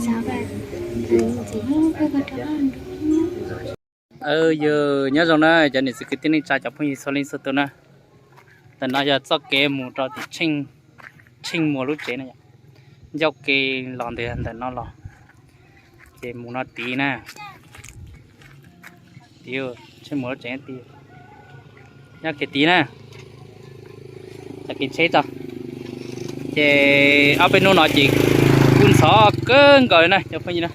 Yog nyob zoo na cov niam txiv kwv tij neej tsa cov phooj ywg txhua leej txhua tus na. Ntawm no yog txoj kev mus rau tim Tsheej Muas lub tsev na. Ncauj ke los ntawm no los, ces mus no tid na. Tsheej Muas lub tsev tid, nyob kev tid na. Txoj kev tsheb tso. Ces ob peb hnub no ces kuj ntxhov kawg nkaus li na cov phooj ywg na.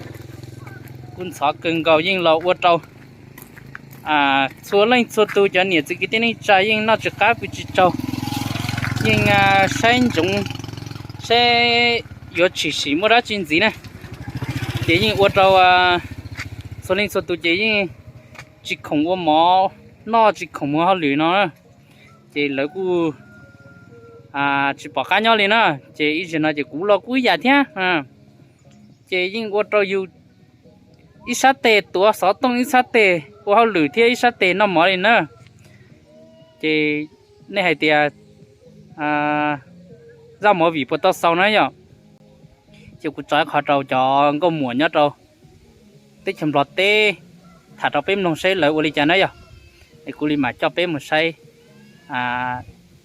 Kuj ntxhov kawg nkaus yeej los ua rau txhua leej txhua tus cov niam txiv kwv tij neej tsa yeej noj tsis qab pw tsis tsaug, yeej saib ntsoov saib yuav tshwm sim muaj dab tsi ntxiv na. Ces yeej ua rau txhua leej txhua tus ces yeej tsis khoom ua mov noj tsis khoom ua hauj lwm no na. Ces lawv kuj tsis pom qab nyob li na. Ces ib zaug no ces kuv los kuj ib yam thiab. Ces yeej ua rau yus ib sab tes tuav xov tooj ib sab tes ua hauj lwm thiab ib sab tes noj mov li na. Ces nej hais tias zaj movie puas tau xaus na yom? Ces kuv tso ib qho rau cov nkauj muam nyob rau teb chaws Nplog teb tham rau peb mloog saib lawv ua li cas na yom. Es kuv li mam coj peb mus saib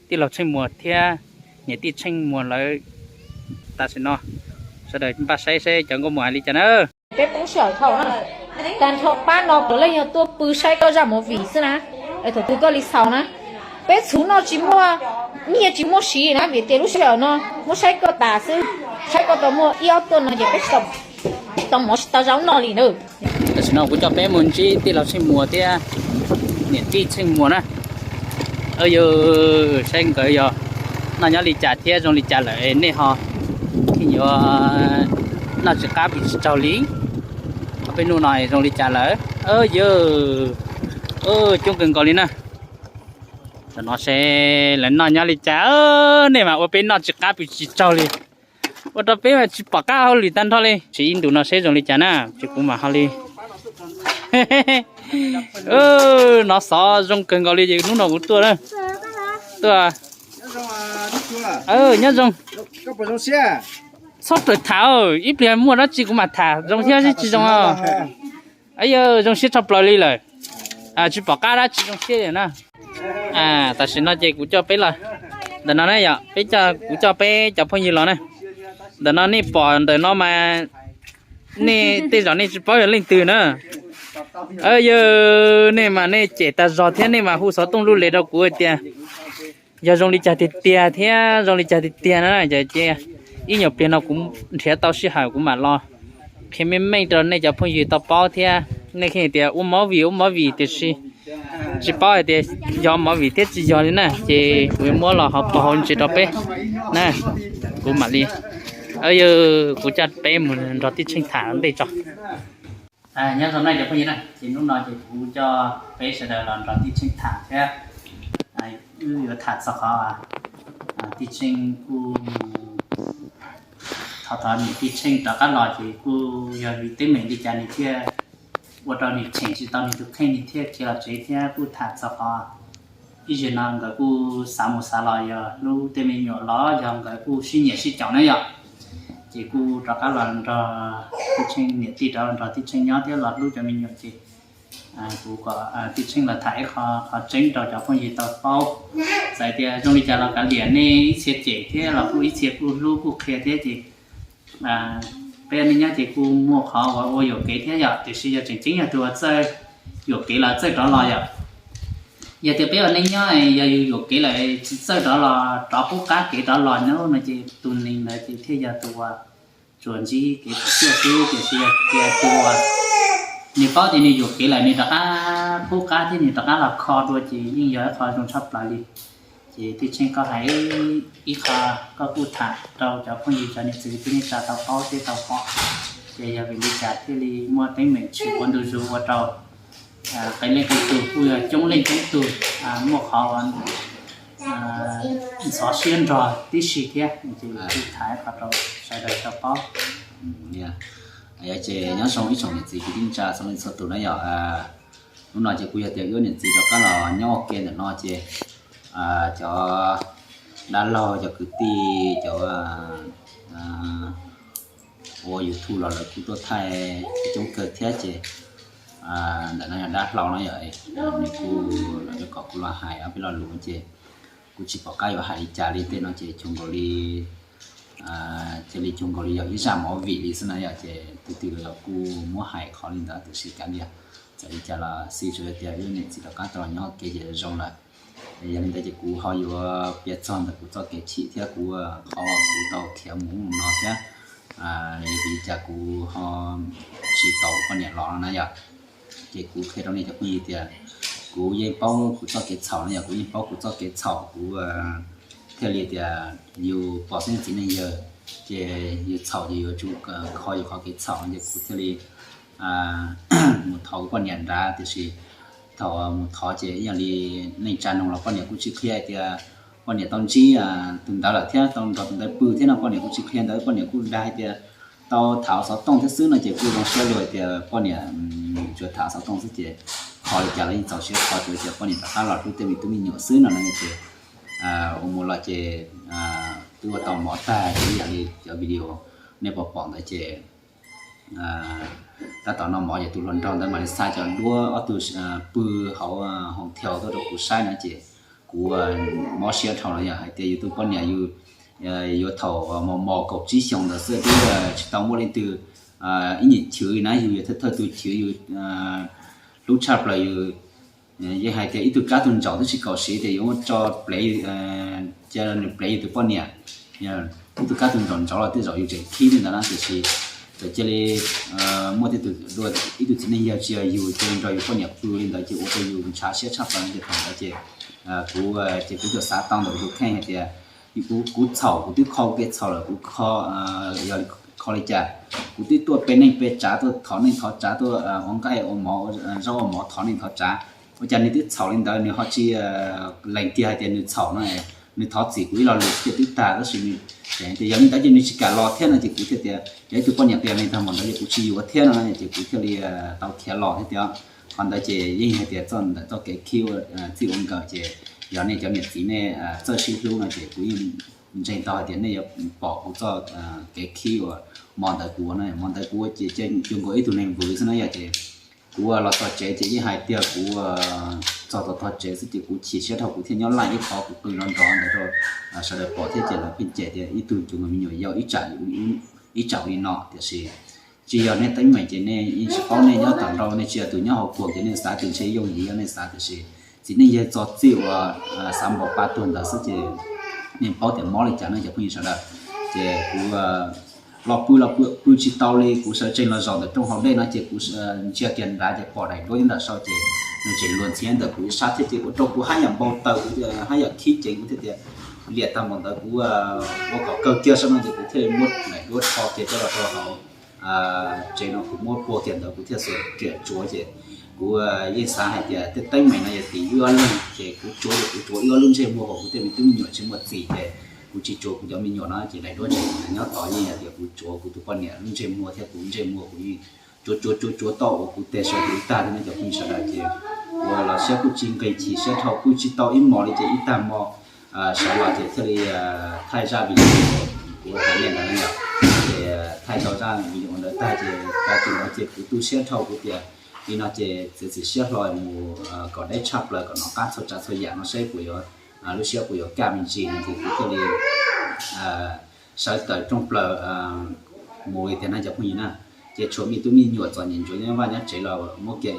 tij laug Tsheej Muas thiab niam tij Tsheej Muas lawv tam sim no. Sawv daws npaj saib saib cov nkauj muam hais li cas na. Peb poob sij hawm dhau na, tag nrho pab no puav leej yog tuaj pw saib koj zaj movie xwb na. Thaum twg koj li xaus na, peb txhuv noj tsis muaj, nyiaj tsis muaj siv na vim tias lub sij hawm no muab saib koj tas xwb, saib koj tau muaj ib ob tuaj no ces peb tsis tau mov tsis tau zaub noj li na. Tam sim no kuv coj peb mus ntsib tij laug Tsheej Muas thiab niam tij Tsheej Muas na. Yog saib nkawd yog noj nyob li cas thiab zoo li cas lawm nej ho thiaj yuav noj tsis qab pw tsis tsaug li. Ob peb hnub no zoo li cas lawm? Yog coob kawg nkaus li na. Tam no seb lawv noj nyob li cas, nej mas ua peb noj tsis qab pw tsis tsaug li, ua rau peb mas tsis pom qab hauj lwm tag nrho li. Tsis ib ntus no seb zoo li cas na, ces kuv mam ho li. Nov xov zoo kawg nkaus li ces hnub no kuv tuaj na. Tuaj. Nyob zoo. Txhob plaws tham, ib pliag muaj dab tsi kuv mam tham zoo thiab tsis zoo. Yog zoo siab tshaj plaws li lawm, tsis pom qab dab tsi zoo siab li na. Tam sim no ces kuv coj peb los ntawm no na yom, peb, kuv coj peb cov phooj ywg los na. Ntawm no nej pom ntawm no mas nej tej zaum nej tsis paub yog leej twg na. Yog nej mas nej cem tag zog thiab nej mas hu xov tooj lub les rau kuv hais tias yog zoo li cas tiag tiag thiab zoo li cas tiag tiag na, ces ib nyuag pliag no kuv nrhiav tau sij hawm kuv mam los qhia meej meej rau nej cov phooj ywg tau paub thiab. Nej hais tias ua movie ua movie tiam sis tsis paub hais tias yog movie thiab tsis yog li na, ces kuv yuav muab los hauv paus hauv ntsis rau peb na. Kuv mam li, yog kuv coj peb mus nrog tij Tsheej tham ntej tso. Nyob zoo na cov phooj ywg na, ces hnub no ces kuv coj peb sawv daws los nrog tij Tsheej tham thiab. Wb yuav tham txog qhov tij Tsheej kuj, thov thov niam tij Tsheej rov qab los ces kuj yog vim teeb meem li cas nws thiaj ua rau nws cheem tsis tau nws tus kheej nws thiaj khiav los tsev thiab kuj tham txog qhov ib zaug no nkawd kuj xav mus xav los yog hlub tej me nyuam los yog nkawd kuj sib nyiam sib caum na yom. Ces kuj rov qab los nrog tij Tsheej niam tij rov nrog tij Tsheej nyob thiab los hlub cov me nyuam ces kuv kom tij Tsheej los tham ib qho qhov tseeb rau cov phooj ywg tau paub. Txawm tias zoo li cas los kav liam nej ib txhia cem thiab los kuj ib txhia kuj hlub kuj qhia thiab ces peb nej nyob ces kuj muaj qhov uas ua yuam kev thiab yom, tiam sis yog tseem ceeb yog tus uas txawj yuam kev los txawj rov los yom. Yog tias peb ua neej nyob yog yus yuam kev lawm tsis txawj rov los rov pub qab kev rov los no no ces tus neeg ntawd ces thiaj yog tus uas tsuas ntsib kev puas tsuaj xwb, tiam sis yog tias tus uas nws paub tias nws yuam kev lawm nws rov qab pub qab thiab nws rov qab los kho dua ces yeej yog ib qho zoo tshaj plaws li. Ces tij Tsheej koj hais ib qho, koj kuj tham rau cov phooj ywg cov niam txiv kwv tij neej tsa tau paub thiab tau pom, ces yog vim li cas thiaj li muaj teeb meem tshwm ua ntu zus ua rau qee leej qee tug kuj yog coob leej coob tug muaj qhov ntxhov siab nrog tib si thiab, ces kuj tham ib qho rau sawv daws tau paub. Ces nyob zoo ib tsoom niam txiv kwv tij neej tsa txhua leej txhua tus na yom. Hnub no ces kuj yog tias wb niam txiv rov qab los nyob ua ke ntawm no ces cov dab laug cov kwv tij cov ua YouTube los lawv kuj tuaj thaij coob kawg thiab ces ntawm no yog dab hlau no yog nws kuj los kom kuv los hais ob peb lo lus ces kuv tsis pom qab yuav hais li cas li tej no ces cuag nkaus li cia li cuag nkaus li yog ib zaj movie li xwb na yom ces tus twg los kuj muab hais qhov li ntawd tiam sis kav liam, txawm li cas los xij tsuas yog tias wb niam txiv rov qab tau los nyob ua ke ces zoo lawm. Yog li ntawd ces kuv ho yuav piav txog ntawm kuv txoj kev chim thiab kuv qhov kuv tau khiav mus ub mus no thiab vim li cas kuv ho tsis tau poj niam los no na yom. Ces kuv qhia rau nej cov phooj ywg tias kuv yeej paub kuv txoj kev txhaum no yom, kuv yeej paub kuv txoj kev txhaum kuv thiaj li tias yus pom xeeb txiv neej yawg ces yus txhaum ces yuav tsum kho yus qhov kev txhaum ces kuv thiaj li mus thov kuv poj niam nrad tiam sis thaum mus thov ces ib yam li neej tsa noog los poj niam kuj tsis qhia hais tias poj niam tau ntsib tus ntawd lawm thiab tau nrog tus ntawd pw thiab no poj niam kuj tsis qhia ntawd, poj niam kuj dag hais tias tau tham xov tooj thiab xwb no ces kuj zoo siab lug hais tias poj niam tsuas tham xov tooj xwb ces qhov li cas los yeej txaus siab kho tsuas tias poj niam rov qab los hlub tej me tub me nyuam xwb no no ces ua mus los ces twb ua tau mov tag ces ib yam li cov video nej pom pom ntawd ces tab tom noj mov ces tus hluas nraug ntawd mam li xa cov duab ob tug pw hauv hotel tuaj rau kuv saib no ces kuv mob siab dhau los yog hais tias yus tus poj niam yus yuav thaum mos mos kaum tsib xyoos ntawd xwb twb tsis tau muaj leej twg ib nyuag chwv na, yus yog thawj thawj tus chwv yus hlub tshaj plaws yus yeej hais tias ib tug kab tug ntsaum twb tsis kaum siv tias yuav muab tso plev, cia nws plev yus tus poj niam. Ib tug kab tug ntsaum ntsaum los tej zaum yus tseem khib li ntawd na tiam sis txawm cia li muaj tej tus dua ib tug txiv neej yawg tsis yog yus cia li nrog yus poj niam pw li ntawd ces ua rau yus ntshav siab tshaj plaws no ces thaum ntawd ces kuv ces kuv tsuas xav tau ntawm kuv tus kheej hais tias kuv txhaum kuv twb kho kuv kev txhaum lawm kuv kho yog kho li cas kuv twb tuaj pe neej pe tsav tuaj thov neej thov tsav tuaj ua nqaij ua mov zaub ua mov thov neej thov tsav ua cas nws twb txhaum li ntawd nws ho tsis lees kiag hais tias nws txhaum no nws thov txim kuv ib lo lus xwb ces twb tag tab sis nws tias yog li ntawd ces nws tsis kam los thiab no ces kuv thiaj tias yog ib tug poj niam qias neeg tag npaum ntawd ces kuv tsis yuav thiab no ces kuv thiaj li tau khiav los thiab tias qhov ntawd ces yeej hais tias txoj ntawm txoj kev khib ua txij ua nkawm ces yog nej cov niam txiv nej txawj sib hlub no ces kuv yeej ntseeg tau hais tias nej yuav pom kuv txoj kev khib uas hmo ntawd kuv ua no, hmo ntawd kuv ua ces cia cuag nkaus ib tug neeg vwv xwb na yom ces kuv los txog tsev ces yeej hais tiag kuv txog tau txog tsev xwb ces kuv chim siab dhau kuv thiaj nyob laij ib qho kuv qw nrov nrov ntawd rau sawv daws pom thiab ces lawv pheej cem tias ib tug cuag nkaus me nyuam yaus ib tsam li no tiam sis tsis yog nej teeb meem ces nej yeej tsis paub, nej nyob tom nrau nej tsis yog tus nyob hauv kuam ces nej xav tias ntshe yooj yim yog nej xav tiam sis txiv neej yawg txog txij uas xav npaum pa tuag ntawd xwb ces nej paub tias mob li cas no cov phooj ywg sawv daws. Ces kuv los pw los pw tsis tau li kuv sawv tsees los zaum ntawm rooj haus dej no ces kuv ntsia kiag nrad ces pom daim duab nyob ntawm saud ces nws tseem luag ntxhi ntawm kuv ib sab thiab ces ua rau kuv haj yam npau taws kuv haj yam khib ceev kuv thiaj tias liam tag npaum ntawd kuv ua kom kawg kiag saib no ces kuv thiaj li muab daim duab rho kiag coj los rau hauv tsev no kuv muab pua kiag ntawd kuv thiaj xuas riam tsuav ces kuv yeej xav hais tias tej teeb meem no yog tim wb ob leeg ces kuv tsuav ces kuv tsuav wb ob lub ntsej muag kom kuv tej me tub me nyuam tsis muaj txim ces kuv tsis tsuav kuv cov me nyuam no ces daim duab nyob tod yeej yog tias kuv tsuav kuv tus poj niam lub ntsej muag thiab kuv ntsej muag kuv yeej tsuav tsuav tsuav tsuav tau uas kuv tes sawv kuv tag thiab no cov phooj ywg sawv daws ces kuv los siab kuj tsis nqis chim siab dhau kuj tsis tau ib hmos li ces ib tag hmo sawv los ces thiaj li thaij zaj video kuv hais nej ntawd na yom. Ces thaij tau zaj video ntawd tag ces tag kis ntawd ces kuv tu siab dhau kuv tias li no ces txiav txim siab hlo mus kom deb tshaj plaws kom nov qab txhua tsav txhua yam no saib puas yuav lub siab puas yuav kaj me ntsis no ces kuv thiaj li sawv tawm rooj plaws mus li tiag na cov phooj ywg na. Ces tshuav me tub me nyuam txom nyem ntsuav nyob vaj nyob tsev los muab kiag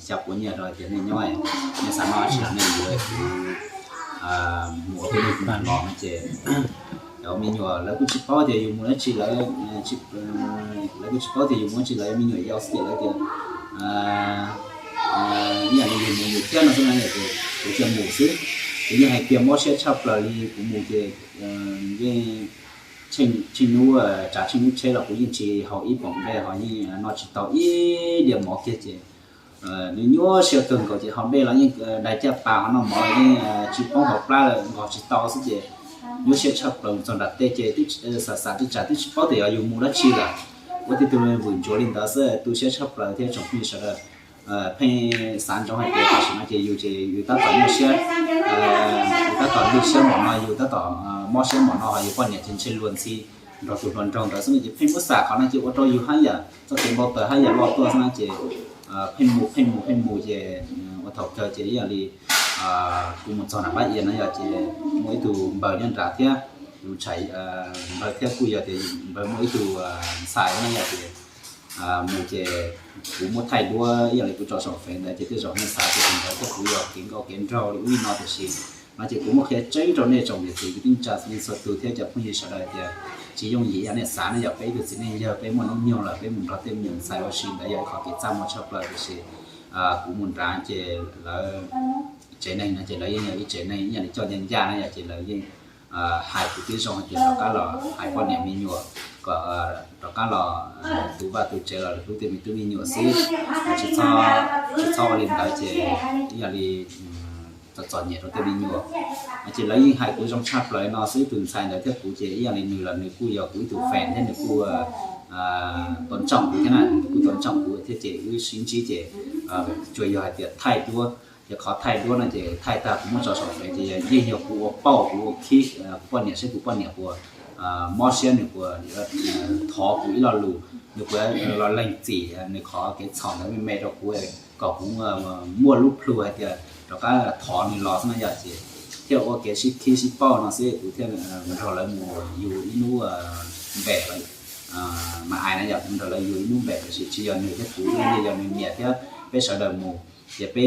xya puas nyiaj rau tias nej nyob, nej xav noj dab tsi los nej yuav, kuv mus ua peb lub los no ces cov me nyuam lawv kuj tsis paub tias yus mus dab tsi lawv, lawv kuj tsis paub tias yus mus dab tsi lawv, me nyuam yaus xwb ces lawv tias ib yam li yus mus yus thiab no xwb na ces kuv cia mus xwb. Kuv yeej hais tias mob siab tshaj plaws li kuv mus ces yeej tsheej hnub tsav tsheej hnub tsheb los kuv yeej tsis haus ib poom dej ho yeej noj tsis tau ib diav mov kiag ces nws nyuaj siab kawg nkaus ces haus dej los yeej dai caj pas ho noj mov los yeej tsis poob hauv plab lawm nqos tsis tau xwb ces nyuaj siab tshaj plaws txog nram tej ces xav xav twb tsam twb tsis paub tias yog yus mus dab tsi lawm. Ua tej tug vwm ntsuav li ntawd xwb tu siab tshaj plaws thiab tsoom phooj ywg sawv daws pheej xav ntsoov hais tias tam sim no ces yus ces yus tab tom nyuaj siab, yus tab tom lwj siab npaum no, yus tab tom mob siab npaum no ho yus poj niam ces ntshe luag ntxhi nrog tus hluas nraug ntawd xwb no ces pheej muab xam qhov no ces ua rau yus haj yam txoj kev npau taws haj yam loj tuaj xwb na ces pheej mus pheej mus pheej mus ces ua thaum kawg ces ib yam li kuv mus txog nram Pab Ia no yog ces muaj ib tug npawg nyob nrad thiab, tus ntxhais npawg thiab kuj yog tias npawg muaj ib tug ntxhais no yog ces mus ces kuv muab thaij duab ib yam li kuv tso saum fev ntawd ces tej zaum nej xav tias tus ntawd thiab kuv yog kev nkauj kev nraug li ub li no tiam sis no ces kuv muab qhia tseeb rau nej tsoom niam txiv kwv tij neej tsa txhua tus thiab cov phooj ywg sawv daws tias tsis yooj yim ib yam nej xav ne. Yog peb ib tug txiv neej yawg peb muaj hnub nyoog lawm peb mus nrog tej me nyuam ntxhais ua si ntawd yog ib qhov kev txaj muag tshaj plaws tiam sis kuv mus nrad ces lawv tsev neeg no ces lawv yeej yog ib tsev neeg ib yam li coj ncaj ncaj na yog ces lawv yeej hais kuv tib zoo hais tias rov qab los hais poj niam me nyuam kom rov qab los tu vaj tu tsev los hlub tej me tub me nyuam xwb, tsis txhob ua li ntawd ces ib yam li txom txom nyem rau tej me nyuam. Ces lawv yeej hais kuv zoo tshaj plaws no xwb. Tus ntxhais ntawd thiab kuv ces ib yam li nws los nws kuj yog kuv ib tug fan thiab nws kuj tôn trọng kuv thiab na, nws kuj tôn trọng kuv thiab ces wb sib ntsib ces tsuas yog hais tias thaij duab. Ces qhov thaij duab no ces thaij tag kuv muab tso saum fev ces yeej yog kuv ua pauj kuv ua khib kuv poj niam saib kuv poj niam puas mob siab nws puas thov kuv ib lo lus, nws puas los lees txim nws qhov kev txhaum ntawd me me rau kuv kom kuv muaj lub plhu hais tias rov qab thov nws los xwb no yog ces thiaj ua kev sib khib sib pauj no xwb kuv thiaj nrog lawv mus yug ib hnub npem lawm. Mas ais no yog kuv nrog lawv yug ib hnub npem tiam sis tsis yog nws thiab kuv, yeej yog nws niam thiab peb sawv daws mus. Ces peb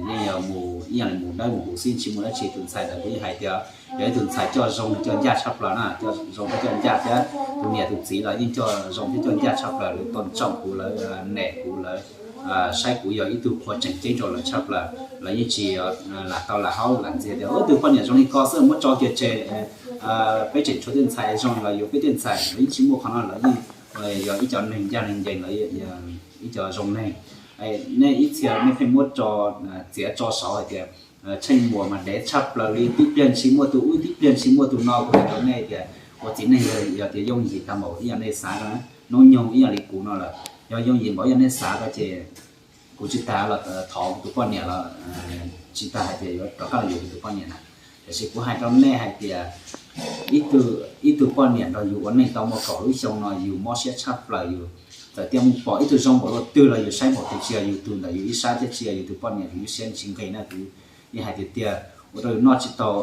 yeej yog mus ib yam li mus dawb mus huv xwb tsis muaj dab tsi. Tus ntxhais ntawd kuv yeej hais tias yog ib tug ntxhais coj zoo coj ncaj tshaj plaws na, coj zoo thiab coj ncaj thiab tus niam tus txiv los yeej coj zoo thiab coj ncaj tshaj plaws, lawv tôn trọng kuv, lawv nyiam kuv, lawv saib kuv yog ib tug qhua tseem ceeb rau lawv tshaj plaws, lawv yeej tsis lam tau lam haub lam ntxias tias tus poj niam zoo li ko xwb muab tso kiag tseg, peb tseem tshuav tej ntxhais zoo los yuav peb tej ntxhais, lawv yeej tsis muaj qhov no, lawv yeej yog ib co neeg ncaj neeg ncees, lawv ib co zoo neeg. Nej ib txhia nej pheej muab tso txiav tso saud hais tias Tsheej Muas mas dev tshaj plaws li, tib pliag ntshis muaj tus ub tib pliag ntshis muaj tus no. Kuv hais rau nej tias ua txiv neej yog tias yooj yim tag npaum ib yam nej xav, hnub nyoog ib yam li kuv no lawm, yog yooj yim npaum ib yam nej xav ko ces kuv tsis tas los thov kuv tus poj niam los tsis tas hais tias yuav rov qab los yuav kuv tus poj niam na. Tiam sis kuv hais rau nej hais tias ib tug, ib tug poj niam nrog yus ua neej tau muaj kaum lub xyoo no yus mob siab tshaj plaws, yus txawm tias mus pom ib tug zoo npaum luaj twg los yus saib npaum twg tsis yog yus tus ntawm yus ib sab thiab tsis yog yus tus poj niam yus ib siab tsis nqis na. Kuv yeej hais tiag tiag ua rau yus noj tsis tau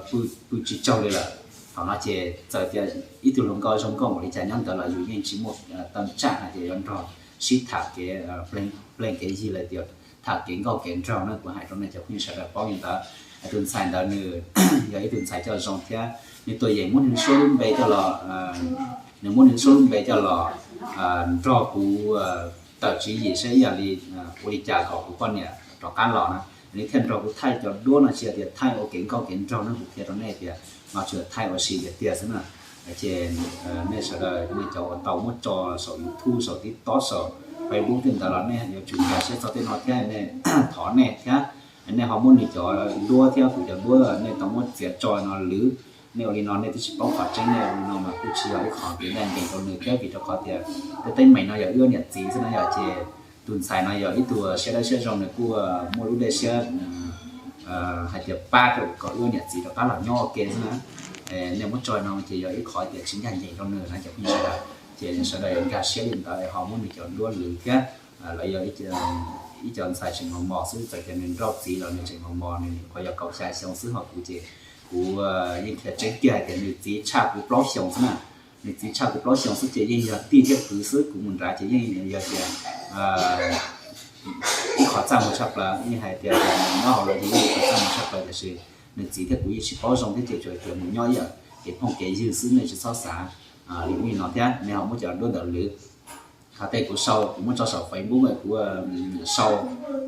pw tsis tsaug li lawm. Thaum no ces txawm tias ib tug hluas nkauj zoo nkauj npaum li cas nyob ntawd los yus yeej tsis muaj tawm tsam hais tias yuav nrog sib tham kev pleeg kev yig los tias tham kev nkauj kev nraug na. Kuv hais rau nej cov phooj ywg sawv daws paub li ntawd. Tus ntxhais ntawd nws yog ib tug ntxhais coj zoo thiab nws tuam yeem muab nws suab lub npe coj los, nws muab nws suab lub npe coj los nrog kuv tawm tswv yim saib ib yam li ua li cas kom kuv poj niam rov qab los na. Nws thiaj nrog kuv thaij cov duab no tsis yog tias thaij ua kev nkauj kev nraug na, kuv qhia rau nej tias no tsuas thaij ua si tiag tiag xwb na. Ces nej sawv daws nej cov uas tau muab tso saum YouTube, saum TikTok, saum Facebook tej ntawd los nej yuav tsum nkag siab txog tej no thiab. Nej thov nej thiab, nej ho muab nws cov duab thiab kuv cov duab nej tau muab txiav tso no lwv. Nej ua li no nej twb tsis paub qhov tseeb, nej ua li no mas kuj tsis yog ib qho kev ncaj ncees rau nws thiab vim rau qhov tias tej teeb meem no yog wb niam txiv xwb na yom. Ces tus ntxhais no yog ib tug siab dawb siab zoo, nws kuj muaj lub dej siab hais tias pab rau kom wb niam txiv rov qab los nyob ua ke xwb na. Nej muab tso no ces yog ib qho tias tsis ncaj ncees rau nws na cov phooj ywg sawv daws. Ces sawv daws yuav nkag siab li ntawd ho muab nws cov duab lwv thiab. Lawv yog ib co ntxhais tseem mos mos xwb, txawm tias nws nrauj txiv los nws tseem mos mos, nws nyuam qhuav yog kaum xya xyoo xwb, ho kuv ces kuv yeej qhia tseeb kiag hais tias nws txiv tshaj kuv plaub xyoos xwb na. Nws txiv tshaj kuv plaub xyoos xwb ces yeej yog tij thiab kwv xwb, kuv mus nrad ces yeej yog tias ib qho txaj muag tshaj plaws, yeej hais tias nyob hauv lawv ces yeej ib qho txaj muag tshaj plaws tiam sis nws txiv thiab kuv yeej tsis paub zoo thiab ces tsuas tias mus nyob ib yam kev phooj kev ywg xwb, nej tsis txhob xav li ub li no thiab. Nej ho muab cov duab ntawd lwv. Qhov tej kuv sau kuv muab tso saum Facebook kuv sau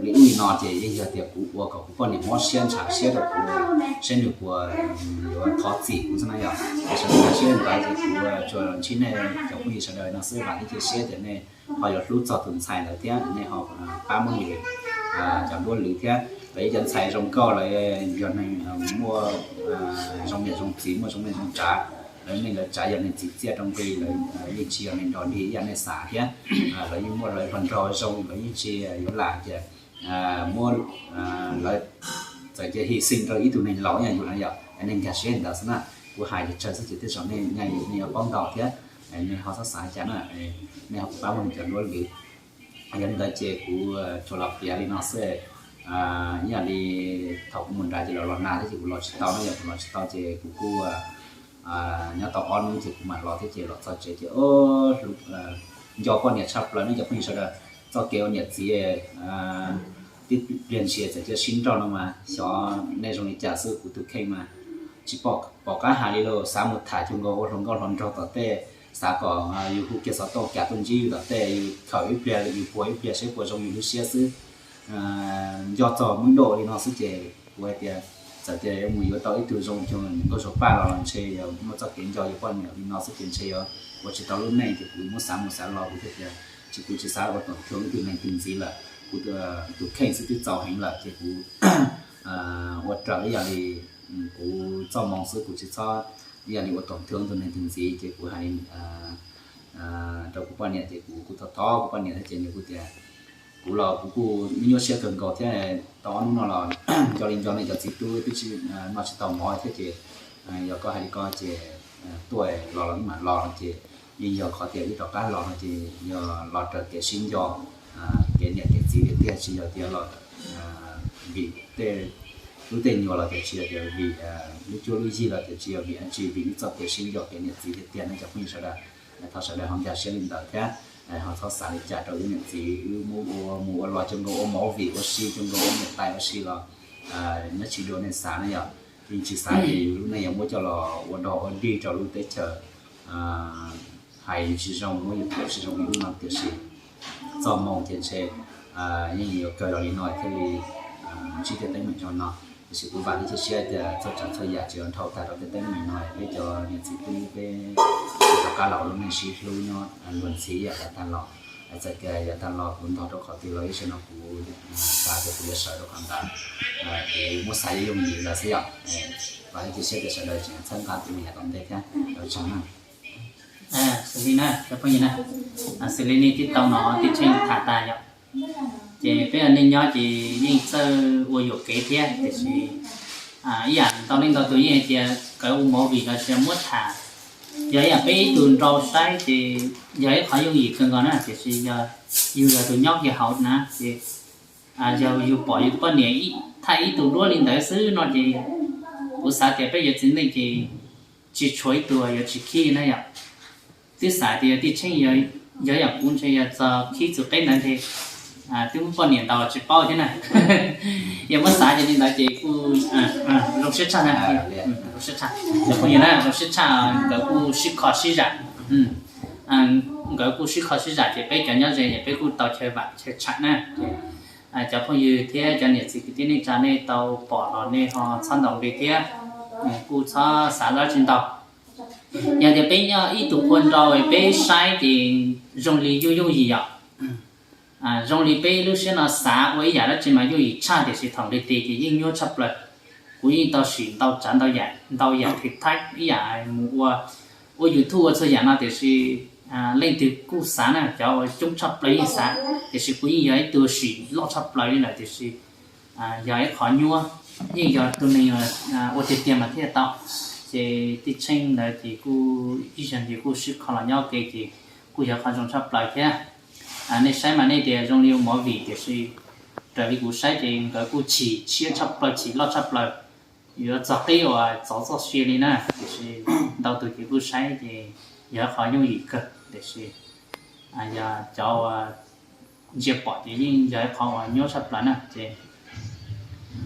li ub li no ces yeej yog tias kuv ua kom kuv poj niam mob siab ntshav siab rau kuv, saib nws puas yuav thov txim kuv xwb na yom. Ces sawv daws nkag siab ntawd ces kuv tsuas ntsib nej cov phooj ywg sawv daws no xwb, vam thiab cia siab tias nej ho yuav hlub txog tus ntxhais ntawd thiab nej ho pab muab nws cov duab lwv thiab. Lawv ib co ntxhais zoo nkauj, lawv yog neeg muaj zoo niam zoo txiv, muaj zoo neej zoo tsav, lawv neej lawv tsav yog neeg txim txiaj rau nqi, lawv yeej tsis yog neeg nrog dig ib yam nej xav thiab. Lawv yeej muaj lawv hluas nraug zoo, lawv yeej tsis yuav lam tias muab lawv txawm cia hy sinh rau ib tug neeg laus ib yam yus no yom. Nej nkag siab ntawd xwb na. Kuv hais tsawg xwb ces tej zaum nej, nej yuav paub ntau thiab, nej ho txhob xav li cas na, nej ho pab muab nws cov duab lwm. Yog li ntawd ces kuv tsuas los piav li no xwb. Ib yam li thaum kuv mus nrad ces los los nag thiab ces kuv los tsis tau no, yog kuv los tsis tau ces kuv kuj nyob tau ob hnub ces kuv mam los thiab ces los txog tsev ces nco poj niam tshaj plaws ne cov phooj ywg sawv daws. Txoj kev ua niam txiv tib pliag ntshis txawm cia sib nrauj no mas xyov nej zoo li cas xwb, kuv tus kheej mas tsis pom qab hais li lauj. Xav mus tham cuag nkaus ua hluas nkauj hluas nraug tom tej, xav kom yus hu kiag xov tooj kav tuaj ntsib yus tom tej, yus khawm ib pliag yus puag ib pliag seb puas zoo yus lub siab xwb. Nco txog muab doj li no xwb ces kuv hais tias txawm tias yuav mus yuav tau ib tug zoo cuag Nkauj Zuag Paj los los ntshe yog muaj txoj kev nco yus poj niam li no xwb ces ntshe yuav ua tsis tau lub neej ces kuv muab xav mus xav los kuv thiaj tias tsis, kuv tsis xav ua tổn thương ib tug neeg twg ntxiv lawm. Kuv tus kheej xwb twb txaus heev lawm ces kuv ua raws ib yam li kuv txoj moo xwb, kuv tsis txhob ib yam li ua tổn thương tus neeg twg ntxiv ces kuv hais rau kuv poj niam ces kuv kuj thov thov kuv poj niam thiab ces nws kuj tias, kuv los kuv kuj nyuaj siab kawg nkaus thiab, tau ob hnub no los nco li nco nej cov txiv tub twb tsis noj tsis tau mov thiab ces yog koj hais li ko ces tuaj los los wb mam los no ces yeej yog qhov tias wb rov qab los no ces yog los raws kev sib nco kev niam kev txiv tiag tiag, tsis yog tias los vim tej lub tej nyuag los tias tsis yog tias vim lub cuab lub yig los tias tsis yog vim dab tsi, vim wb txoj kev sib nco kev niam txiv tiag tiag no cov phooj ywg sawv daws. Thov sawv daws ho nkag siab li ntawd thiab ho txhob xav li cas rau wb niam txiv, wb muab ua mus ua los cuag nkaus ua movie ua si cuag nkaus ua niam tais ua si los nyob tsis dua nej xav na yom. Yeej tsis xav tias yus lub neej yuav muab coj los ua dog ua dig rau lub teb chaws hais yus tsis zoo, muab yus thuam tsis zoo li ub no tiam sis txoj moo ces ntshe yeej yuav kawg los li no thiaj li ntsib tej teeb meem zoo no. Tiam sis kuv vam thiab cia siab tias txhua tsav txhua yam tsis yuav dhau tag rau tej teeb meem no, peb cov niam txiv tub peb rov qab los ua lub neej sib hlub nyob luag ntxhi ib yam yav tag los. Txawm tias yav tag los kuv ntog rau qhov twg los ib zaug no kuv xav tias kuv yuav sawv rau qhov ntawd, kuv muab xav yooj yim ntawd xwb yom. Vam thiab cia siab tias sawv daws tseem txhawb nqa kuv mus yav tom ntej thiab. Ua tsaug na. Xws li na cov phooj ywg na, xws li nej twb tau hnov tij Tsheej tham tas yom, ces peb ua neej nyob ces yeej txawj ua yuam kev thiab tiam sis ib yam ntau leej ntau tus yeej hais tias kawv ua movie los sis muab tham, yog ib yam peb ib tug nrau saib ces yog ib qhov yooj yim kawg nkaus na tiam sis yog yus yog tus nyob kiag hauv na ces yog yus pom yus poj niam thaij ib tug duab li ntawd xwb no ces kuv xav tias peb yuav txiv neej ces tsis tshuav ib tug yuav tsis khib na yom. Twb xav tias yog tij Tsheej, yog yam kuv ntshe yog txog khib txog qeb ntawd ntshe twb muab poj niam ntaus tsis paub thiab na. Yog muab xav ces li ntawd ces kuj zoo siab tshaj, zoo siab tshaj. Cov phooj ywg na zoo siab tshaj, nkawd kuj sib kho sib zam, nkawd kuj sib kho sib zam ces peb cov nyob ze es peb kuj tau chaw vam chaw tsham na. Cov phooj ywg thiab cov niam txiv kwv tij neej tsa nej tau pom los nej ho txhob ntaus nqi thiab kuj txhob xav dab tsi ntau. Yog tias peb nyob ib tug qhua nrau peb saib ces zoo li yooj yooj yim yom. Zoo li peb lub siab no xav ua ib yam dab tsi mas yooj yim tshaj tiam sis thaum nqis tes ces yeej nyuaj tshaj plaws. Kuv yeej tau sim ntau tsav ntau yam thử thách ib yam mus ua, ua YouTube ua txhua yam no tiam sis leej twg kuj xav na, cov uas coob tshaj plaws yeej xav tiam sis kuv yeej yog ib tug sim loj tshaj plaws li lawm tiam sis yog ib qhov nyuaj, yeej yog tus neeg ua tiag tiag mas thiaj tau. Ces tij Tsheej ntawd ces kuj ib zaug ces kuj sib kho los nyob ke ces kuj yog qhov zoo tshaj plaws thiab. Nej saib mas nej tias zoo li ua movie tiam sis raws li kuv saib ces nkawd kuj chim siab tshaj plaws chim loj tshaj plaws, yuav txog qib uas txov txoj sia li na tiam sis ntau tus ces kuj saib ces yog ib qhov yooj yim kawg tiam sis yog cov uas ntsia pom ces yeej yog ib qhov uas nyuaj tshaj plaws na ces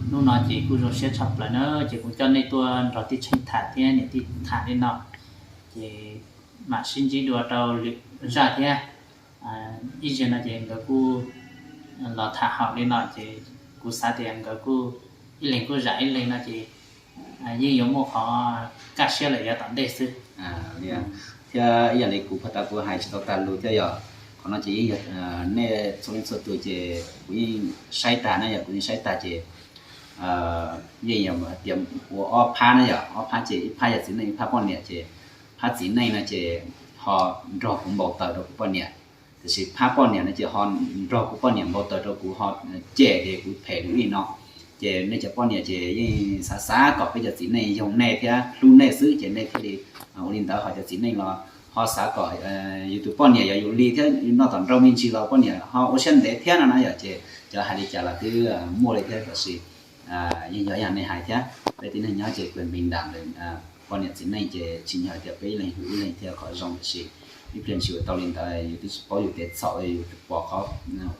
hnub no ces kuj zoo siab tshaj plaws na ces kuv coj nej tuaj nrog tij Tsheej tham thiab niam tij tham li no ces mam sib ntsib dua rau lwm zaj thiab. Ib zaug no ces nkawd kuj los tham haum li no ces kuv xav tias nkawd kuj ib leeg kuj zam ib leeg no ces yeej yuav muaj qhov kaj siab lawm yav tom ntej xwb. Thiab ib yam li kuv pag tas kuv hais tsis tau tag lus thiab yog qhov no ces yeej yog nej txhua leej txhua tus ces kuv yeej saib tag na yog kuv yeej saib tag ces yeej yog tias ua ob phab na yog ob phab ces ib phab yog txiv neej ib phab poj niam ces phab txiv neej no ces ho nrog kuv npau taws rau kuv poj niam tiam sis phab poj niam no ces ho nrog kuv poj niam npau taws rau kuv ho cem ces kuv phem li no ces Ces nej cov poj niam ces yeej xav xav kom peb cov txiv neej yog nej thiab hlub nej xwb ces nej thiaj li ua li ntawd. Ho cov txiv neej los ho xav kom yus tus poj niam yog yus li thiab yus noj tom nrau me ntsis los poj niam ho ua siab ntev thiab no na yom. Ces cov hais li cas los twb muaj li thiab, tab sis yeej yog ib yam nej hais thiab, peb tib neeg nyob ces quyền bình đẳng, poj niam txiv neej ces tsis yog hais tias peb ib leeg hlub ib leeg thiaj kom zoo, tab sis ib pliag tsis ua tau li ntawd yus twb tsis paub yus tes txhaum, yus pom qhov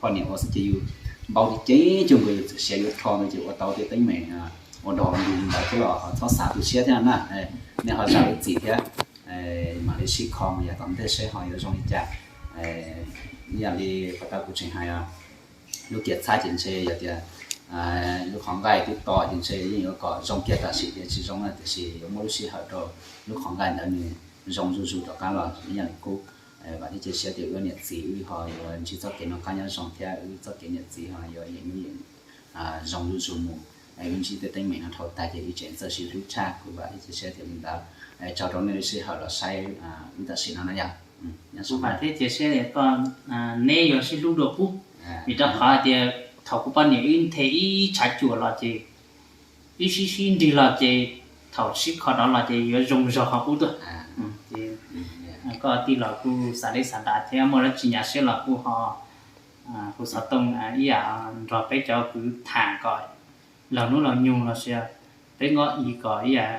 poj niam ua xwb ces yus npau ceev ceev cuag nkaus yus txawm siav yuav rho ntawd ces ua tau tej teeb meem ua dog ua dig li ntawd thiab los ho txhob xav tu siab thiab na. Nej ho zam lub txim thiab mam li sib kho mus yav tom ntej seb ho yuav zoo li cas. Ib yam li pas tau kuv tseem hais, lub kiav txhab ces ntshe yog tias lub qhov nqaij twb to ces ntshe yeej yuav kom zoo kiag tam sim tias tsis zoo na, tiam sis yuav muaj lub sij hawm rau lub qhov nqaij ntawd nws zoo zuj zus rov qab los ib yam li qub. Vam thiab cia siab tias wb niam txiv wb ho yuav ntsib txoj kev noj qab nyob zoo thiab wb txoj kev niam txiv ho yuav yeem ib yeem zoo zuj zus mus. Wb ntsib tej teeb meem no dhau tag ces wb tseem txawj sib hlub tshaj. Kuv vam thiab cia siab tias li ntawd. Tsaug rau nej lub sij hawm los saib wb tam sim no na yog. Kuv vam thiab cia siab tias koj, neb yuav sib hlub dua qub, vim rau qhov tias thaum kuv poj niam wb nthe ib tshav cuam los ces wb sib sib nrig los ces thaum sib kho rov los ces yuav zoo zog qhov qub tuaj. Koj tij los kuj xav li xav dav thiab muaj dab tsi nyuaj siab los kuj ho hu xov tooj ib yam nrog peb cov kwv tham kom laug hnub laug nyoog los sis peb nyob ib kom ib yam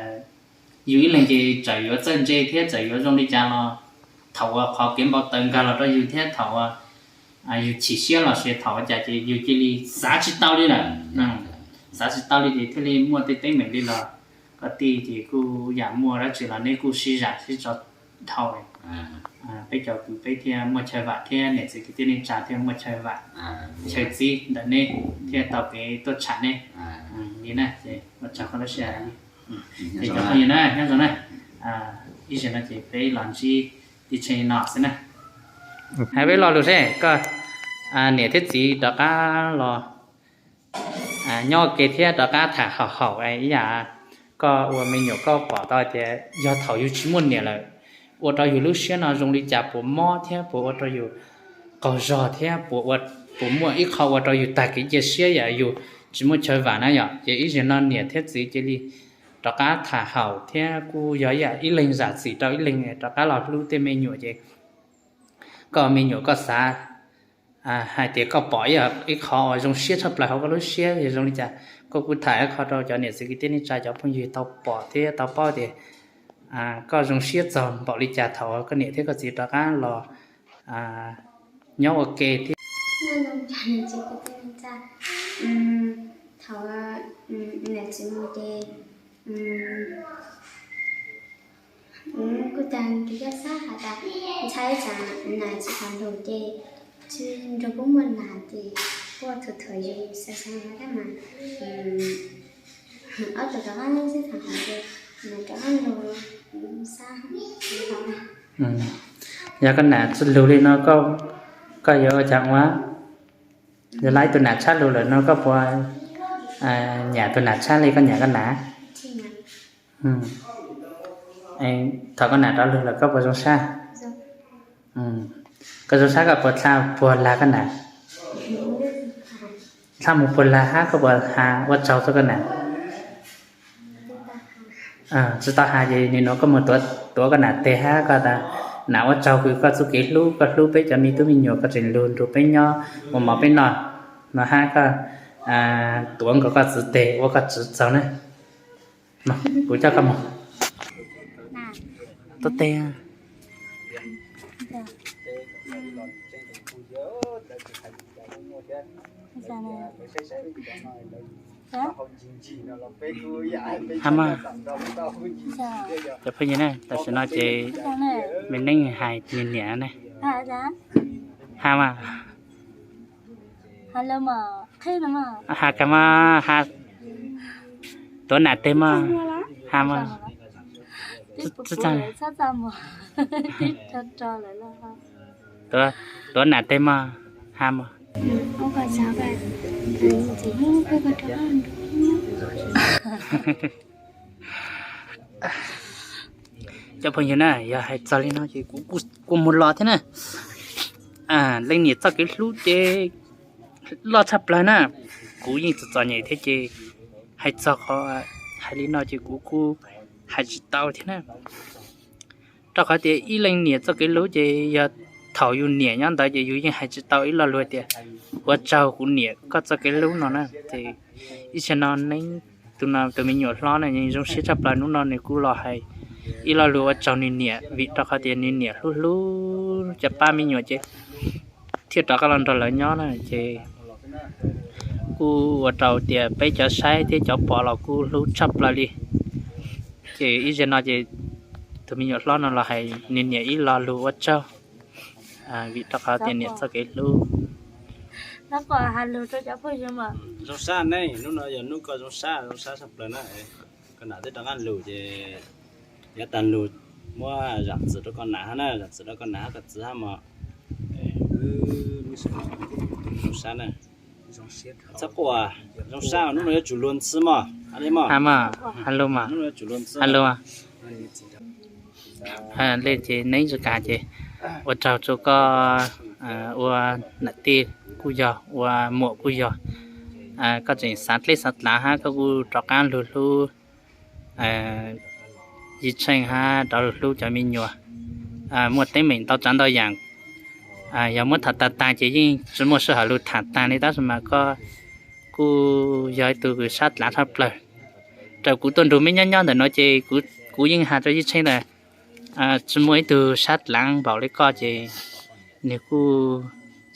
yus ib leeg ces txawm yuav txawj ntse thiab txawm yuav zoo li cas los thaum uas qhov kev npau taws nkag los rau yus thiab thaum uas yus chim siab los sis thaum ua cas ces yus cia li xav tsis tau li lawm. Xav tsis tau li ces thiaj li muaj tej teeb meem li los koj tij ces kuj yam muaj dab tsi los neb kuj sib zam sib tso dhau. Peb cov kwv peb thiaj muaj chaw vam thiab niam txiv kwv tij neej tsa thiaj muaj chaw vam chaw txib ntawm neb thiaj tau kev tuaj tsham neb li na. Ces ua tsaug koj lub sij hawm. Ces cov phooj ywg na nyob zoo na, ib zaug no ces peb los ntsib tib tsheb no xwb na. Hais peb lo lus seb koj niam thiab txiv rov qab los nyob ua ke thiab rov qab tham haum haum ib yam koj ua me nyuam koj pom tau tias yog thaum yus tsis muaj niam lawm ua rau yus lub siab no zoo li cas puas mob thiab puas ua rau yus qaug zog thiab puas muaj ib qho ua rau yus tag kev cia siab yam yus tsis muaj chaw vam na yom. Ces ib zaug no niam thiab txiv cia li rov qab tham haum thiab kuj yog ib yam ib leeg zam txim rau ib leeg rov qab los hlub tej me nyuam ces koj me nyuam koj xav hais tias koj pom ib qho uas zoo siab tshaj plaws hauv koj lub siab yog zoo li cas. Koj kuj tham ib qho rau cov niam txiv kwv tij neej tsa cov phooj ywg tau pom thiab tau paub tias koj zoo siab txog npaum li cas thaum koj niam thiab koj txiv rov qab los nyob ua ke thiab. Thaum niam txiv mus ces kuj tag tus coj xab has tas ntshai tsam nas tsis tham lus ces tsis nrog kuj muaj nas ces kuj thuam thuam yus xav xav mas thiab mas ob tug rov qab sib tham hauv ces nas rov qab lus xab. Yog koj nas tsis lus li no koj yuav ua cas ua? Yog lawv tus nas tshab lus lawm no koj puas nyiam tus nas tshab li koj nyiam koj nas? Thaum koj nas rov lug lawm koj puas zoo sab? Koj zoo sab koj puas dlha puag lag koj nas? Dlha mus puag lag hab koj puas has ua tsaug rau koj nas? Tsis tau has ces nim no koj mus tuav koj nas tes hab koj tas, nas ua tsaug kws koj txuj kev hlub, koj hlub peb cov me tub me nyuam, koj tseem lug nrug peb nyob ua mov peb noj no hab koj tuav nkaus koj txwv tes ua koj txwv tsaug na. Kuv coj koj mus. Tuav tes. Has mog. Cov phooj ywg na, tam sim no ces me neej hais niam niam ne. Has mog. Has kag mog, has. Tuav nas tes mog, has mog. Tuav nas tes mog, has mog. Cov phooj ywg na, yog hais txog li no ces kuv kuj mus los thiab na. Leej niam txoj kev hlub ces loj tshaj plaws na. Kuv yeej txom txom nyem thiab ces Hais txog qhov hais li no ces kuv kuj hais tsis tau thiab na. Rau qhov tias ib leeg niam txoj kev hlub ces yog thaum yus niam nyob ntawd ces yus yeej hais tsis tau ib lo lus tias ua tsaug kuv niam koj txoj kev hlub no na. Ces ib zaug no neb tus no tus me nyuam hlob no zoo siab tshaj plaws, hnub no nws kuj los hais ib lo lus ua tsaug nws niam, vim rau qhov tias nws niam hlub hlub cov pab me nyuam ces thiaj rov qab los nrog lawv nyob na. Ces kuj ua rau tias peb cov saib thiab cov pom los kuj hlub tshaj plaws li. Ces ib zaug no ces tus me nyuam hlob no los hais nws niam ib lo lus ua tsaug, vim rau qhov tias niam txoj kev hlub. Zoo sab ne, hnub no yog hnub koj zoo sab, zoo sab tshaj plaws na. Koj nam twb rov qab lug ces yav tag lug muab zam txim rau koj nam hab na, zam txim rau koj nam hab koj txiv hab mog. Zoo sab na. Txhob quaj, zoo sab, hnub no yuav tsum luag ntxhi mog, li mog. Hnub no yuav tsum luag ntxhi. Li ces neb tsis kam ces ua tsaug rau koj ua nam tij kuj yog, ua muam kuj yog, koj tseem xav dleb xav dlav hab koj kuj rov qab lug hlub Yij Tsheej hab rov lug hlub cov me nyuam. Muaj teeb meem ntau tsav ntau yaam, yog muab tham taag taag ces yeej tsis muaj sij hawm lug tham taag li, tab sis mas koj kuj yog ib tug kws sab dlaav tshaj plawg. Raws kuv tuaj nrug meb nyob nyob ntawm nuav ces kuv yeej has rau Yij Tsheej tas tsis muaj ib tug sab dlaav npaum li koj ces nws kuj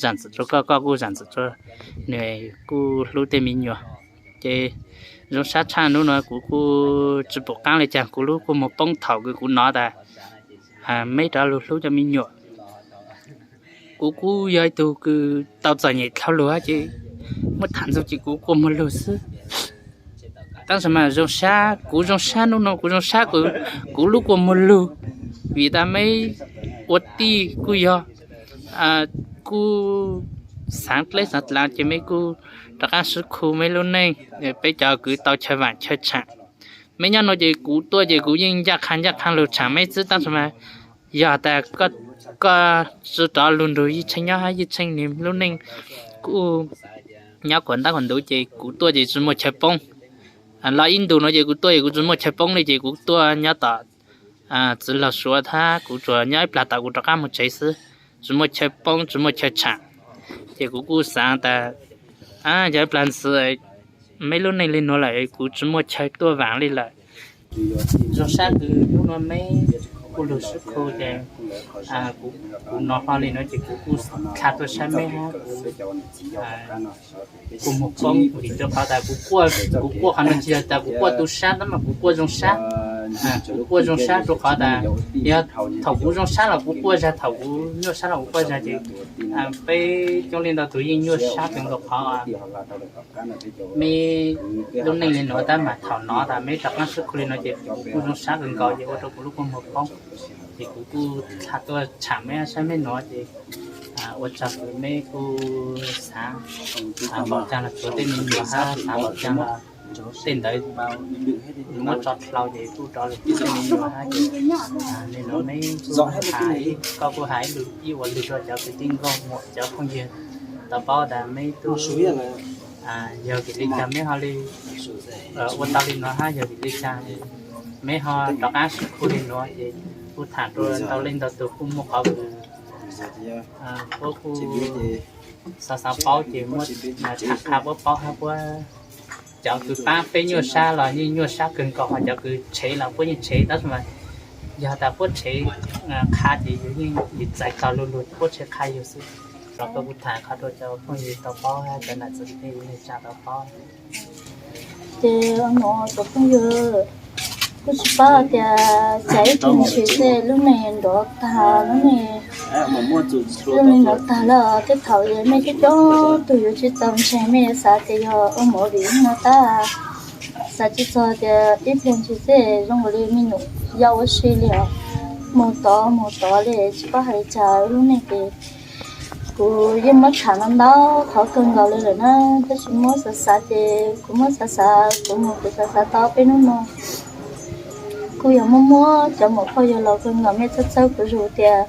zam txim rau koj, koj kuj zam txim rau nws, kuj hlub tej me nyuam. Ces zoo sab tshaj hnub no kuv kuj tsis pum qaab li cas, kuv lub kua muag poob thaum kws kuv nov tas meb rov lug hlub cov me nyuam. Kuv kuj yog ib tug kws tau txom nyem dlhau lug ces muab tham ntxug ces kuv kua muag lug xwb. Tab sis mas zoo sab, kuv zoo sab hnub no, kuv zoo sab kuv lub kua muag lug, vim tas meb ua tij kuj yog, kuj xaav dleb xaav dlaav ces meb kuj rov qaab sib khu meb lub neej. Peb cov kws tau chaw vaam chaw tshaam, meb nyob nuav ces kuv tuaj ces kuv yeej ncaj qha ncaj qha lug tshaam meb xwb, tab sis mas yog tas koj tsi rov lug nrug Yij Tsheej nyob hab Yij Tsheej nws lub neej kuj nyob kuas ntaub kuas ntawv ces kuv tuaj ces tsi muaj chaw poob. Los ib ntus nuav ces kuv tuaj es kuv tsi muaj chaw poob li ces kuv tuaj nyob tom txiv laug Suav thab, kuv tsuas nyob ib plag tom kuv rov qaab moog tsev xwb, tsi muaj chaw poob tsi muaj chaw tshaam. Ces kuv kuj xaav tas yog ib plag ntxwv meb lub neej li nuav lawm kuv tsi muaj chaw tuaj vaam li lawm. Zoo sab kws hnub nuav meb kuj lug sib khu ces kuv nov hlo li nuav ces kuv kuj dlha tuaj saib meb hab kuv kua muag poob vim rau qhov tas kuv quaj qhov nuav tsi yog tas kuv quaj tu sab tab mas kuv quaj zoo sab. Kuv quaj zoo sab rau qhov tas yog thaum kuv zoo sab los kuv quaj zag, thaum kuv nyuaj sab los kuv quaj zag ces peb coob leej ntau tug yeej nyuaj sab kawg nkaus qhov meb lub neej li nuav tab mas thaum nov tas meb rov qaab sib khu li nuav ces kuv kuj zoo sab kawg nkaus ces ua rau kuv lub kua muag poob. Ces kuv kuj dlha tuaj tshaam meb saib meb nuav ces ua tsaug kws meb kuj xaav npaum caag los tsuav tej me nyuam hab xaav npaum caag los tej ntawd muab tso dlhau ces kuj rov lug tsuav tej me nyuam hab ces li nuav meb kuj has, koj kuj has ib lug ib ua lug rau cov kwv tij nkauj muam cov phooj ywg tau paub tas meb tub yog vim li cas meb ho li ua tau li nuav hab yog vim li cas meb ho rov qaab sib khu li nuav ces kuj tham rua ntau leej ntau tug kuj muaj qhov kws puab kuj xaav xaav paub ces muab tham qha puab paub hab puab cov kws paab peb nyuaj sab los yeej nyuaj sab kawg nkaus, ho cov kws tshev los puab yeej tshev tab sis mas yog tas puab tshev qha ces yus yeej yus txais tau lug lug puab tshev qha yus xwb. Rov koj kuj tham qhov rua cov phooj ywg tau paub hab cov nam txiv kwv tij neej tsa tau paub. Ces nuav cov phooj ywg kuj tsis paub hais tias cas ib tug ntshis xwb lub neej nrov tag, lub neej, lub neej nrov tag lawm. Tej thaum mej coob coob tug yuav tsis tau ntseeg, mej yuav xav tias yog ua movie no tab, xav tsis txog tias ib pliag ntshis xwb zoo li me nyuam yau ua si li os. Mus tod mus tod li tsis paub hais li cas lub neej ces kuv yeej muab tham no ntau qhov kawg nkaus li lawm na, tab sis muab xav xav ces kuv muab xav xav kuv mus kuv xav xav tau peb hnub no kuj yog muaj muab cov muam phauj yawg laus kawg nkaus mej txhawb txhawb kuv zus tias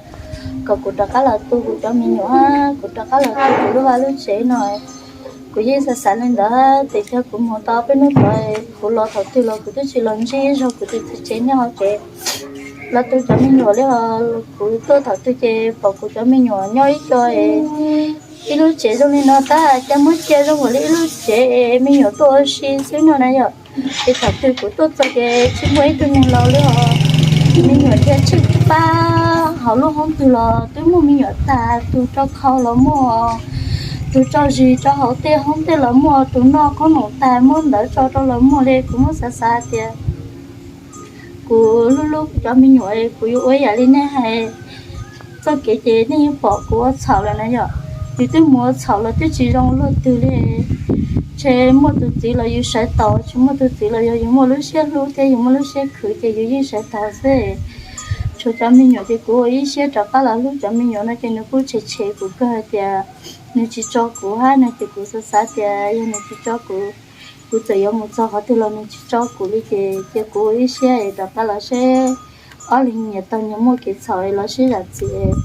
kom kuv rov qab los tu kuv cov me nyuam hab kuv rov qab los tu kuv lub vaj lub tsev no. Kuv yeej xav xav li ntawd, ces tag kuv mus tau peb hnub tod, kuv los thaum twg los kuv twb tsis los ntsib zog kuv tus txiv tsev nyob hauv tsev los tu cov me nyuam li os. Kuv tuaj thaum twg ces pom kuv cov me nyuam nyob ib co, ib lub tsev zoo li no tag, cas muab cia zoo nkaus li ib lub tsev me nyuam tuaj ua si xwb no na yom. Ces thaum twg kuv tuaj txog ces tsis muaj ib tug neeg los li os. Me nyuam thiaj tsheej pab hauv lub hoob twg los twb muaj me nyuam tag, tus rau khau los muaj, tus rau zis rau hauv tej hoob tej los muaj, tus noj qhob noom tag muab ntawv tso rau los muaj li. Kuv muab xav xav tias kuv hlub hlub kuv cov me nyuam, kuv yuav ua ib yam li nej hais, txoj kev ces nej yeej pom kuv ua txhaum lawm na yom. Yus twb mus ua txhaum los twb tsis zoo luaj twg li. Ntshe muaj tus txiv los yus sawv taus, tsis muaj tus txiv los yog yus muaj lub siab hlub thiab yus muaj lub siab khwv ces yus yeej sawv taus xwb. Tshuav cov me nyuam ces kuv ua ib siab rov qab los hlub cov me nyuam no ces nws kuj tshev tshev kuv kawg hais tias nws tsis tso kuv hab no ces kuv xav xav tias yog nws tsis tso kuv, kuv txawm yuav mus txog qhov twg los nws tsis tso kuv li ces cia kuv ua ib siab es rov qab los seb ob leeg nyias tau nyias muaj kev txhaum los sib zam txim,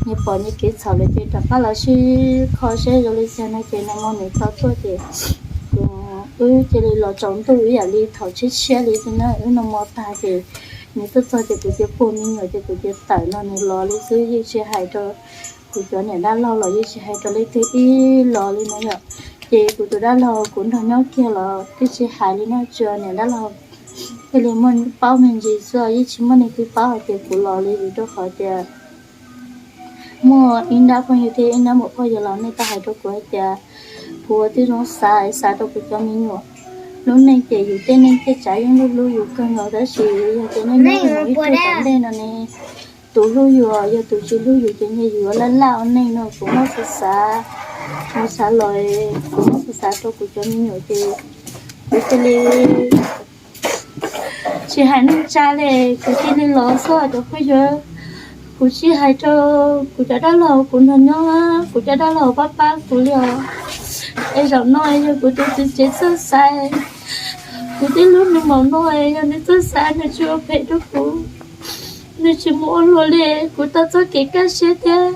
nyias pom nyias kev txhaum lawm ces rov qab los sib kho seb zoo li cas no ces nag hmo nws tau tuaj ces kuv, wb cia li los tsaus ntuj ib yam li thaum tshiab tshiab li xwb na. Wb nag hmo tag ces nws tuaj txog ces kuv cia puag me nyuam ces kuv cia tawm no nws los li xwb, yeej tsis hais rau kuv cov niam dab laug los yeej tsis hais rau leej twg ib los li no yom. Ces kuv tus dab laug kuv nrog nyob kiag los twb tsis hais li no, tsuas niam dab laug thiaj li muaj paub me ntsis xwb, yeej tsis muaj leej twg paub hais tias kuv los li vim rau qhov tias muaj ib nrab phooj ywg thiab ib nrab muam phooj ywg los nej tau hais rau kuv hais tias kuv ua tib zoo xav xav rau kuv cov me nyuam. Lub neej ces yus tej neej tej tsav yeej hlub hlub yus kawg nkaus tab sis yog tias nej nyob mus ib tug tom ntej no ne, tus hlub yus yog tus tsis hlub yus ces ntshe yus yuav laj laj ua neej no. Kuv muab xav xav mus xav los, kuv muab xav xav rau kuv cov me nyuam ces kuv cia li tsis hais neej tsa li, kuv cia li los xwb cov phooj ywg. Kuv tsis hais rau kuv cov dab laug kuv nrog nyob, kuv cov dab laug pab pab kuv li os. Es zaum no yog kuv tus txiv tsev txawj xav, kuv twb hlub nws npaum no, yog nws txawj xav nws tsis ua phem rau kuv, nws tsis mus ua luag li, kuv tau txoj kev kaj siab thiab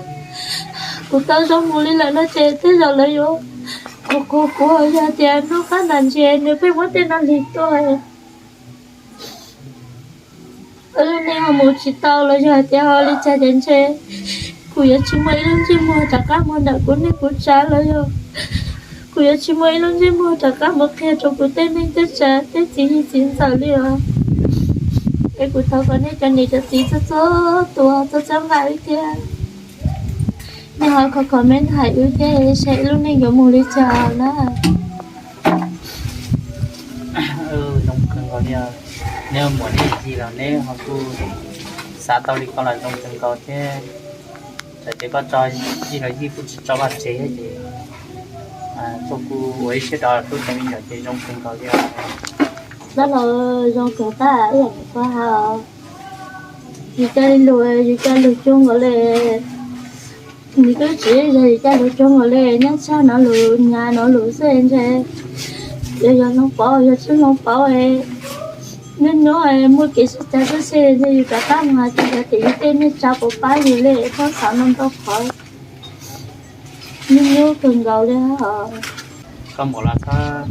kuv tau zoo mus li lawm no ces tej zaum lawv yuav qhuas qhuas kuv. Yog tias hnub qab ntam ntsis nws pheej muab tej no lig tuaj, lub neej ho mus tsis tau los yog hais tias ho li cas ces ntshe kuv yuav tsis muaj ib lub ntsej muag rov qab mus ntawm kuv neej kuv tsav los yog kuv yuav tsis muaj ib lub ntsej muag rov qab mus qhia rau kuv tej neej tej tsav tej txiv yig txiv ntxawm li os. Es kuv thov kom nej cov niam cov txiv txhua txhua tus txhob txhawj nqa wb thiab, nej ho kho comment hais wb thiab saib wb lub neej yuav mus li cas na. Zoo kawg nkaus li, neb muam neb yig los neb ho kuj xav tau li ko los zoo kawg nkaus thiab. Txawm tias koj tso yig los yig kuj tsis tso vaj tsev ces koj kuj ua ib siab rau tub cov me nyuam ces zoo kawg nkaus li. Dab laug zoo kawg tab ib yam li koj hais, yus coj li lus, yus coj lus coob nkaus li, nws twb tsis yog yus coj lus coob nkaus li, nyob tshaj no lus nyas no lus xwb ntshe, yog yog zoo pauv yog tsis zoo pauv, nyob nyob muaj kev sib cav xwb xwb ntshe yus rov qab mus hais tias yus tej neej tsa puas pab yus li, poob xav no ntau qhov, nyob nyob kawg nkaus li. Koj mus los txhob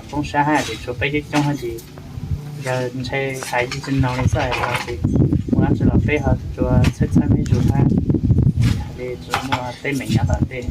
poob sab hab, ces tshuav peb coob coob hab ces yog ntshe hais yeej tsis noog li xwb, hais los ces mus dab tsi los peb ho tsuas txhawb txhawb meb zus hab, hais li tsuas muaj teeb meem nyob tom ntej.